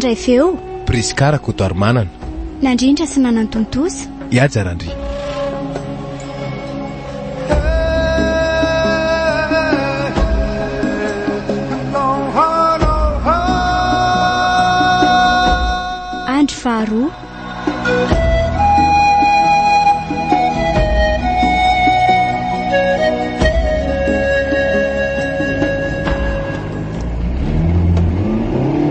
Nandray feo. Prisca Rakotoarimanana. Nandrindra sy nanantontosa. Ihaja Randria. Andro faharoa.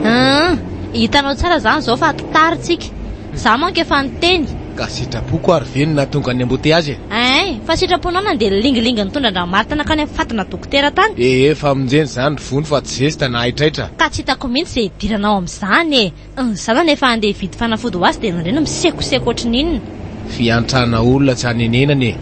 Ah, hitanao tsara zany zao fa tara tsika. Za manko efa niteny. Ka sitrapoko ary ve no nahatonga ny embouteillage e? Ein, fa sitraponao nandeha nilingilingy nitondra an-dRamarta nankany amin'ny fatina dokotera tany. Ee, famonjena izany ry vony fa tsy zesta na haitraitra. Ka tsy hitako mihitsy izay hidiranao amin'izany e! Ny zanany efa handeha hividy fanafody ho azy dia nareo no misekoseko ohatry ny inona. Fiantrana olona tsy hanenenana e!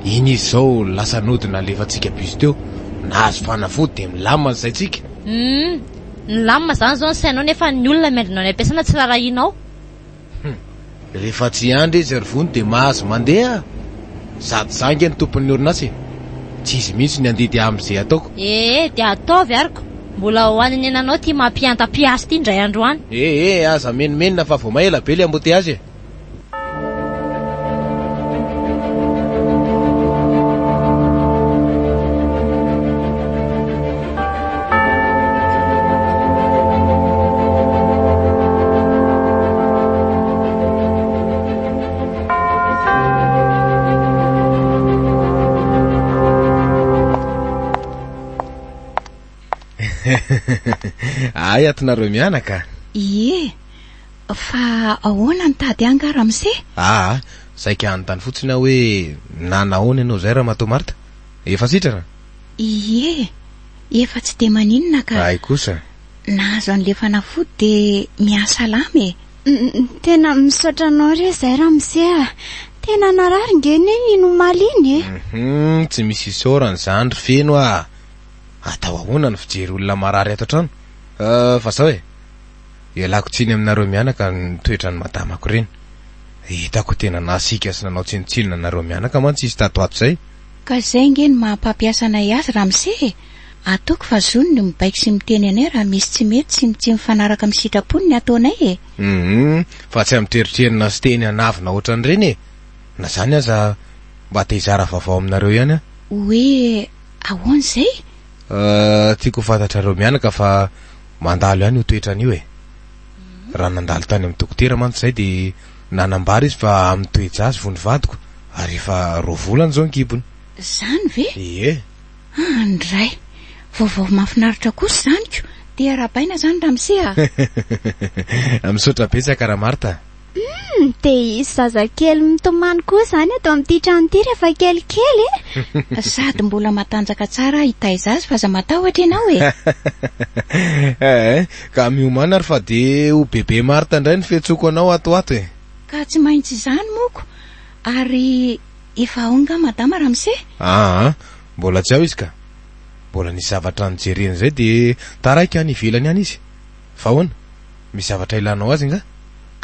Iny izy izao lasa nody nalefantsika bus teo, nahazo fanafody dia milamina ny saintsika. Humm, milamina izany izao ny sainao nefa ny olona miandry anao any am-piasana tsy rarahianao. Hum, rehefa tsy hiandry izy ry vony dia mahazo mandeha. Sady za ange no tompon'ny orinasa e. Tsy izy mihitsy ny handidy ahy amin'izay ataoko. Ee, dia ataovy ary ko. Mbola ho hanenenanao ity mampihanta mpiasa ity indray andro any. Ee, aza menomenona fa vao may ela be ilay embouteillage e. Ay ato nareo mianaka. Ie, fa ahoana ny tady any nga ramose? Aa, saika hanontany fotsiny aho hoe nanahoana ianao izay ramatoa Martha? Efa sitrana? Ie, efa tsy dia maninona ka. Hay kosa. Nahazo an'ilay fanafody dia mihasalama e. Tena misaotra anao re izay ramose a. Tena narary nge neny iny omaly iny e. Hum, tsy misy isaorana izany ry Feno a. Atao ahoana ny fijery olona marary ato an-trano? Fa zao e, ialako tsiny aminareo mianaka ny toetran'ny madamako ireny. Hitako tena nasiaka sy nanao tsinontsinona anareo mianaka mantsy izy tato ato izay. Ka izay ange no maha mpampiasa anay azy ramose e! Ataoko fa zony ny mibaiko sy miteny anay raha misy tsy mety sy ny tsy mifanaraka amin'ny sitrapony ny ataonay e! Hum, fa tsy ampieritrerina sy teny hanavina ohatran'ireny e! Na izany aza mba te hizara vaovao aminareo ihany aho. Hoe ahoana izay? Euh, tiako ho fantatrareo mianaka fa mandalo ihany io toetrany io e! Raha nandalo tany amin'ny dokotera mantsy izay dia nanambara izy fa amin'ny toe-jaza vao ny vadiko ary efa roa volana izao ny kibony. Izany ve? Ie. Andray! Vaovao mahafinaritra kosa izany ko! Dia arahabaina izany ramose a! Misaotra betsaka Ramartha. Humm! Dia hisy zazakely mitomany koa izany ato amin'ity trano ity rehefa kelikely e! Sady mbola matanjaka tsara aho hitaiza azy fa aza matahotra ianao e! Eh, ka miomàna ary fa dia ho bebe Martha indray ny fiantsoako anao ato ho ato e! Ka tsy maintsy izany moko! Ary efa ao nga madama ramose? Aa, mbola tsy ao izy ka. Mbola nisy zavatra nojereny izay dia taraiky any ivelany any izy. Fa ahoana? Misy zavatra ilanao azy nga?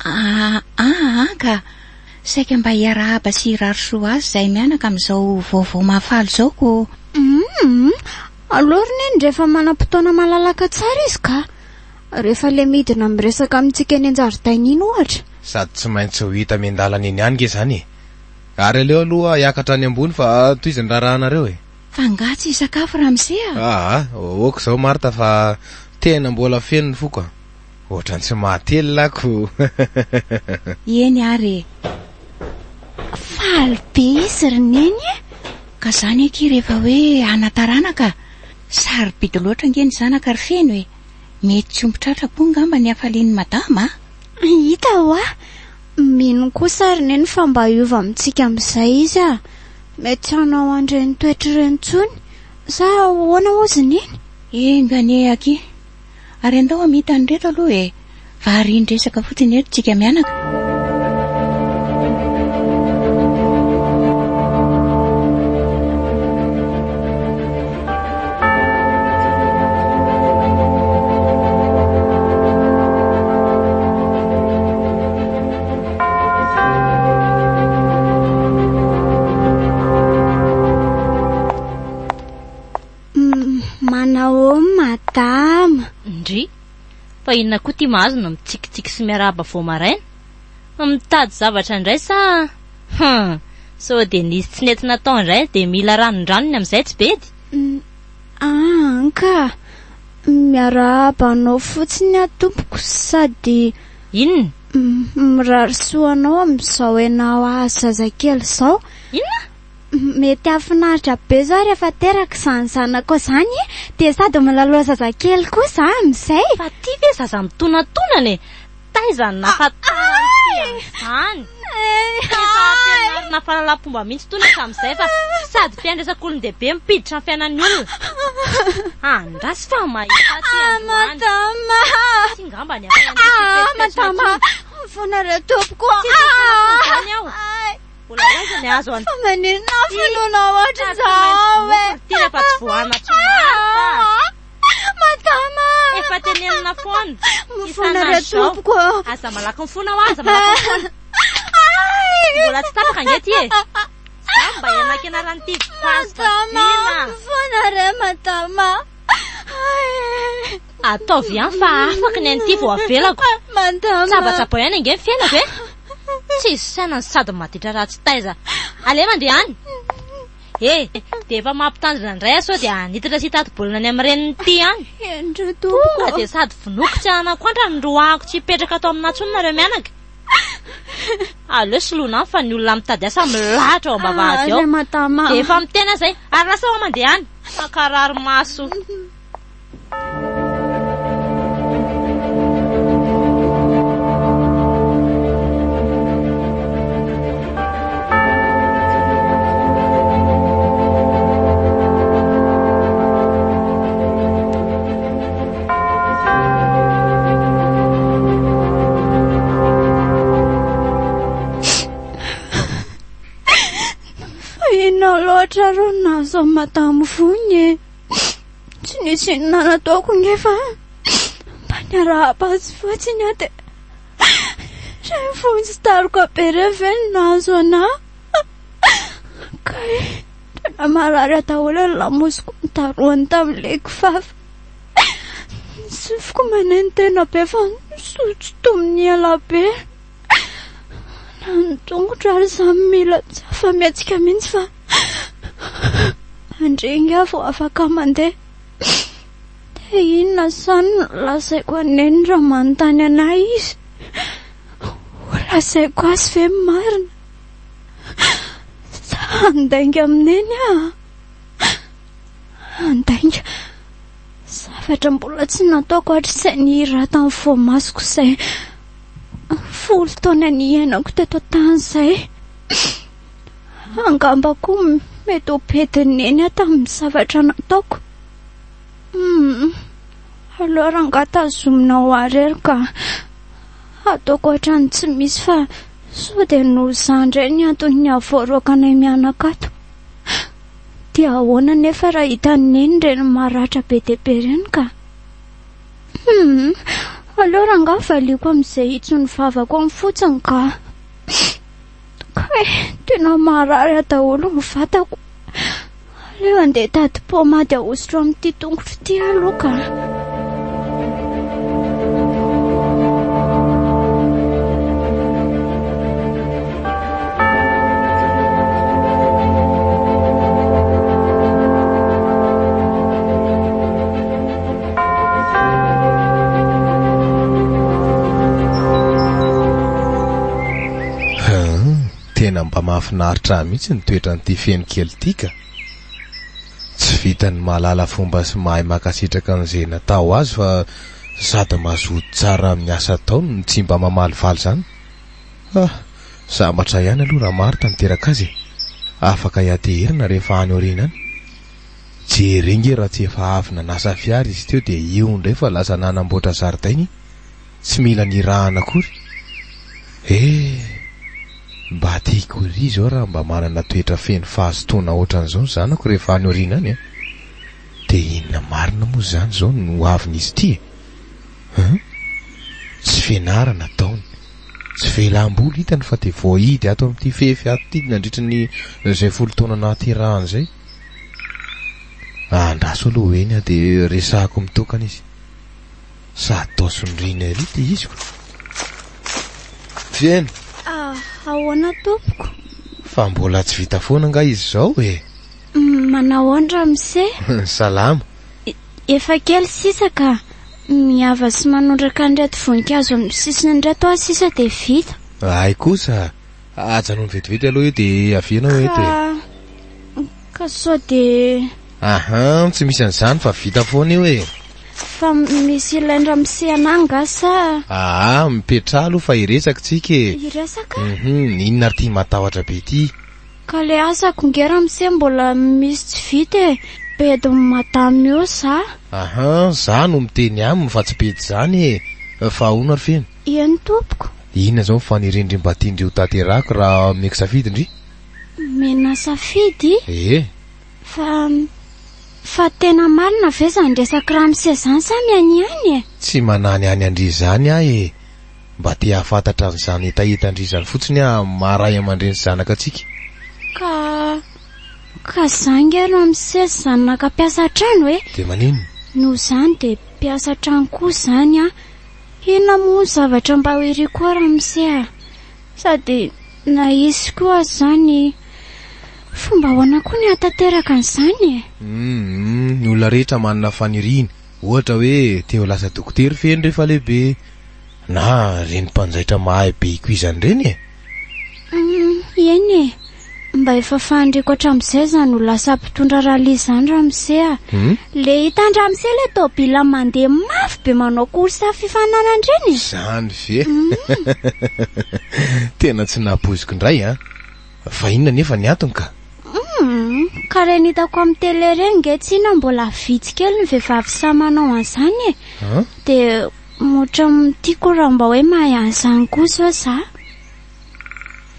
Aa, aa ka. Saika mba hiarahaba sy hirary soa azy izahay mianaka amin'izao vaovao mahafaly izao ko. Humm, aleo ry neny rehefa manam-potoana malalaka tsara izy ka. Rehefa ilay midina miresaka amintsika eny an-jaridaina iny ohatra. Sady tsy maintsy ho hita miandalana eny ihany nge izany e! Ary aleo aloha hiakatra any ambony fa tohizo ny raharahanareo e! Fa angaha tsy hisakafo ramose a? Aa, ok izao Martha fa tena mbola feno ny foko a! Ohatran'ny tsy mahatelina ako! Eny ary e! Faly be izy ry Neny e! Ka izany akia rehefa hoe hanan-taranaka, sarobidy loatra ange ny zanaka ry Feno e! Mety tsy omby tratra koa angamba ny hafalian'i Madama a! Hita hoa! Mino kosa ry Neny fa mba hiova amintsika amin'izay izy a! Mety tsy hanao an'ireny toetra ireny intsony. Sa ahoana hozy Neny? Enga anie akia! Ary andao hamita an'ireto aloha e! Varian-dresaka fotsiny eto tsika mianaka. Manahoana madama? Ndry. Fa inona koa ity mahazo no mitsikitsiky sy miarahaba vao maraina? Mitady zavatra indray sa? Hum! Sao dia nisy tsy nety natao indray dia mila ranondranony amin'izay tsy bedy? An ka! Miarahaba anao fotsiny aho tompoko sady. Inona? Mirary soa anao amin'izao ianao ahazo zazakely izao. Inona? Mety hahafinaritra be izao rehefa teraka izany zanakao izany e! Dia sady milalao zazakely koa izaho amin'izay. Fa ity ve zaza mitonatonana e! Taiza no nahafantarany ity an'izany? Efa ampianarina fahalalam-pomba mihitsy itony hatramin'izay fa sady mpiandresak'olon-dehibe mampiditra ny fiainan'ny olona. Andraso fa mahita aty androany. Madama! Tsy ngamba ny hafa ihany koa tsy Madama! petsopetsoina Mifonareo tompoko! Tsy tokony izany aho. Mbola ho aiza ny azo Fa maninona aho finoana ohatr'izao e? Ity rehefa tsy voahana tsy marina. Madama! Efa tenenina foana. Mifona re tompoko. Aza malaky mifona hoa, aza malaky mifona. Mbola tsy tapaka ange ty e. Za mba hianakenaran'ity Madama, mifona re madama. Ataovy ihany fa afaka ny an'ity vao avelako. Madama. Tsabatsabao ihany ange ny fiainako e. Tsisy saina ny sady maditra ratsy taiza. Aleha mandeha any. Eh, dia efa mampitandrina indray aho sao dia hanitatra sy hitati-bolana any amin'ny reniny ity ihany. Endry tompoko. Tonga dia sady vonoiko tsy hanako antra ny roahako tsy hipetraka ato aminà intsony nareo mianaka. Aleo soloina any fa ny olona mitady asa milahatra ao am-bavahady ao. Ah, madama. Dia efa miteny aho izay. Ary lasa aho mandeha any. Mankarary maso. Fa inona loatra ro nahazo an'i Madame Vony e? Tsy nisy inona nataoko nge fa mba niarahaba azy fotsiny aho dia ireny vonjy daroka be ireny ve no nahazo anà? Kay, tena marary ahy daholo ny lamosiko nodarohany tamin'ilay kifafa. Ny sofiko manenitena be fa ny soa tsy tomin'ny ela be. Na ny tongotro ary samy mila tsy afa-mihetsika mihitsy fa mandringa aho vao afaka mandeha. Dia inona izany no lazaiko an'i Neny raha manontany an'ahy izy? Ho lazaiko azy ve ny marina? Sa handainga amin'i Neny aho? Handainga. Zavatra mbola tsy nataoko hatrizay ny hiratan'ny voamasoko izay 10 taona niainako teto an-tany izay. Angamba koa mety ho bedin'i Neny aho tamin'ny zavatra nataoko. Hum, aleo rangahy tazomina ho ahy irery ka. Ataoko ohatran'ny tsy misy fa sao dia noho izaho indray ny antony nihavoaroaka anay mianaka ato. Dia ahoana anefa raha hitan'i Neny ireny maratra be dia be ireny ka? Hum, aleo rangahy valiako amin'izay hitson'ny vavako any fotsiny ka. Kay, tena marary ahy daholo ny vatako. Aleo andeha hitady pomady ahosotro amin'ity tongotro ity aloha ka. Tena mba mahafinaritra ahy mihitsy ny toetran'ity feno kely ity ka. Tsy vitan'ny mahalala fomba sy mahay mankasitraka an'izay natao azy fa sady mazoto tsara amin'ny asa ataony no tsy mba mamalifaly izany. Ah! Sambatra ihany aloha raha Martha niteraka azy e! Afaka hiateherana rehefa any aoriana any. Jereo nge raha tsy efa avy nanasa fiara izy teo dia io indray fa lasa nanamboatra zaridaina e! Tsy mila nirahana akory. Eh! Mba tiako ery izao raha mba manana toetra feno fahazotoana ohatran'izao ny zanako rehefa any aoriana any a! Dia inona marina moa izany izao no ho avin'izy ity e? Hein? Tsy fianarana ataony, tsy fialam-boly hitany fa dia voahidy ato amin'ity fefy ato ity nandritry ny izay 10 taona nahaterahany izay. Andraso aloha ho eny aho dia resahako mitokana izy. Sady toa sondriana ery ity izy ko. Feno. Ah, ahoana tompoko? Fa mbola tsy vita foana angaha izy izao e? Manao ahoana ramose? Salama. Efa kely sisa ka. Miava sy manondraka an'ireto voninkazo amin'ny sisiny ireto aho sisa dia vita. Hay kosa. Ajanony vetivety aloha io dia avia ianao eto e. Ka, ka sao dia... Aha, tsy misy an'izany fa vita foana io e. Fa misy ilain-dramose anah angaha sa? Aa, mipetraha aloha fa hiresaka tsika e. Hiresaka? Uhum, inona ary ity matahotra be ity? Ka le asako nge ramose mbola misy tsy vita e, bedin'i madame eo za. Aha, za no miteny aminy fa tsy bedy zany e. Fa ahoana ry feno? Eny tompoko. Inona zao ny fanirian-dry mba tian-dry ho tanterahako raha omeko safidy ndry? Omena safidy? Ee. Fa, fa tena marina ve zany resak'i ramose zany sa mihanihany e? Tsy mananihany an-dry zany aho e. Mba te hahafantatra an'izany hetahetan-dry izany fotsiny aho amin'ny maha ray aman-dreny sy zanaka antsika. Ka, ka za nge ramose zanaka mpiasa an-trano e! Dia maninona? Noho izany dia mpiasa an-trano koa izany aho. Inona moa ny zavatra mba ho iriko koa ramose a? Sady na hisy koa aza izany, fomba ahoana koa ny hahatanteraka an'izany e? Humm, ny olona rehetra manana faniriana. Ohatra hoe te ho lasa dokotera feno rehefa lehibe. Na reny mpanjaitra mahay be ikoizana ireny e! Humm, eny e! Mba efa fahandreko hatramin'izay izany ho lasa mpitondra rallye izany ramose a! Le hitan-dramose ilay tôbila mandeha mafy be manao course fifaninanana ireny e! Izany ve? Tena tsy nampoiziko indray an! Fa inona anefa ny antony ka? Humm, ka ireny hitako amin'ny télé ireny nge tsinona mbola vitsy kely ny vehivavy sahy manao an'izany e! Dia ohatran'ny tiako raha mba hoe mahay an'izany koa izao za.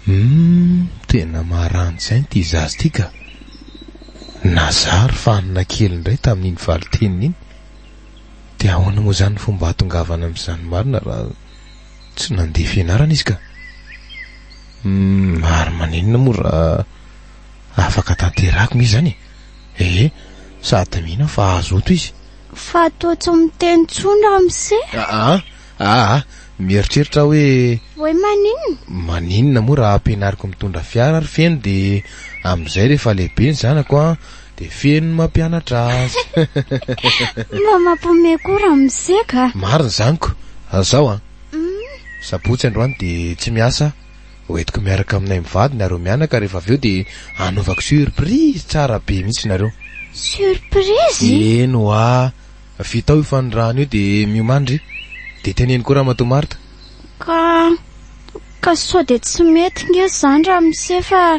Humm, tena maharani-tsaina ity zaza ity ka! Na za ary fanina kely indray tamin'iny valin-teniny iny. Dia ahoana moa izany ny fomba hahatongavana amin'izany marina raha tsy nandeha fianarana izy ka? Humm, ary maninona moa raha afaka tanterahako nge izany e? Ee, sady mino aho fa hazoto izy. Fa toa tsy miteny intsony ramose? Aa, aa, mieritreritra aho hoe. Hoe maninona? Maninona moa raha ampianariko mitondra fiara ry Feno dia amin'izay rehefa lehibe ny zanako an, dia Feno no mampianatra azy. Mba mampiomehy koa ramose ka. Marina izany ko. Zao an. Sabotsy androany dia tsy miasa aho. Hoentiko miaraka aminay mivady nareo mianaka rehefa avy eo dia hanaovako surprise tsara be mihitsy nareo. Surprise? Eny hoa! Vita ao io fanirahana io dia miomàna ry. Dia teneno koa Ramatoa Martha. Ka, ka sao dia tsy mety nge izany ramose fa,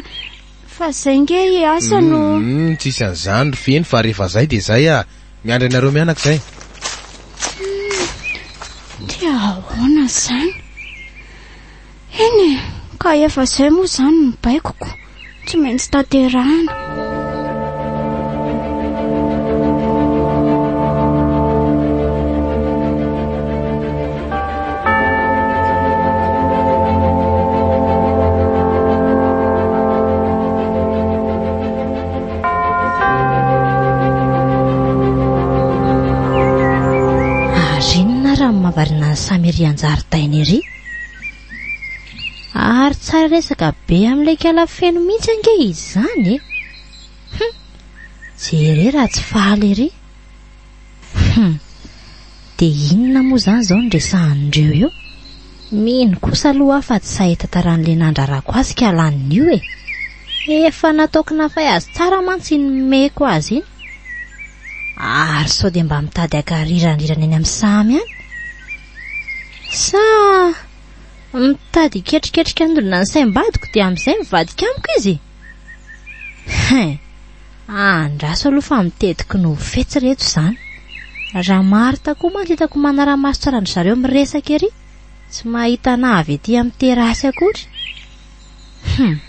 fa zay nge hiasa no. Humm, tsisy an'izany ry Feno fa rehefa zay dia zay ah! Miandry anareo mianaka izay. Humm, dia ahoana izany? Eny e, ka efa izay moa izany ny baikoko, tsy maintsy tanterahina. Ary inona raha ny mahavariana an'i Samy ery an-jaridaina ery? Ary tsara resaka be amin'ilay kala feno mihitsy ange izy izany e! Hum! Jere raha tsy faly ery. Hum! Dia inona moa izany izao no resahan'ireo eo? Mino kosa aloha aho fa tsy sahy hitantaran'ilay nandrarako azy ka laniny io e! Efa nataoko nafay azy tsara mantsy iny nomeko azy iny. Ary sao dia mba mitady haka riranrirana eny amin'ny samy any? Sa mitady hiketriketrika hanodina ny saim-badiko dia amin'izay mivadika amiko izy? Hein! Andraso aloha fa mitetiky ny ho fetsy reto izany. Raha Martha koa mantsy hitako manara-maso tsara an-dry zareo miresaka ery, tsy mahita anà avy ety amin'ny terasy akory. Hum!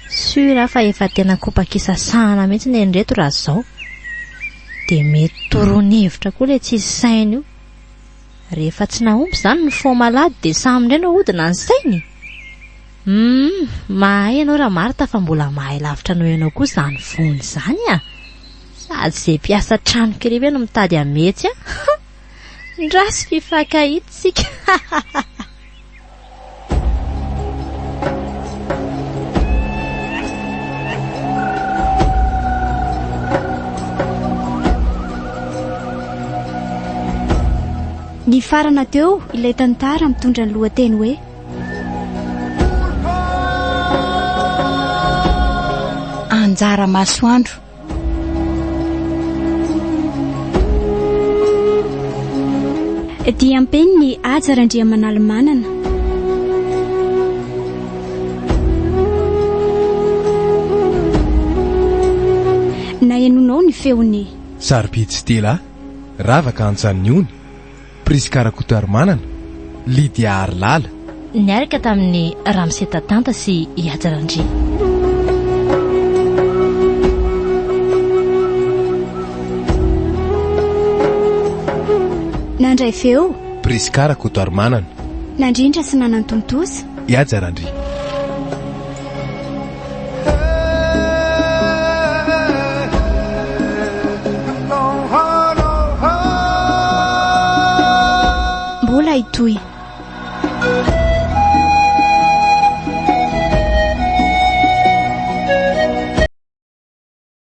Sûr aho fa efa tena kopak'isasahana mihitsy nen'ireto raha izao. Dia mety toroany hevitra koa ilay tsisy saina io. Rehefa tsy nahomby izany ny faux malade dia samy indray no ahodina ny sainy? Humm, mahay ianao Ramartha fa mbola mahay lavitra noho ianao koa izany vony izany a! Sady izay mpiasa trano kely ve no mitady hametsy a! Ndraso hifankahita isika. Nifarana teo ilay tantara mitondra ny lohateny hoe. Anjara masoandro. Diam-penin'i Haja Randriamanalimanana. Nahenoanao ny feon'i. Sarobidy Stella, Ravaka Antsaniony. Prisca Rakotoarimanana, Lydia Harilala. Niaraka tamin'i Ramose Tatanta sy i Haja Randria. Nandray feo. Prisca Rakotoarimanana. Nandrindra sy nanantontosa. I Haja Randria. Mbola hitohy.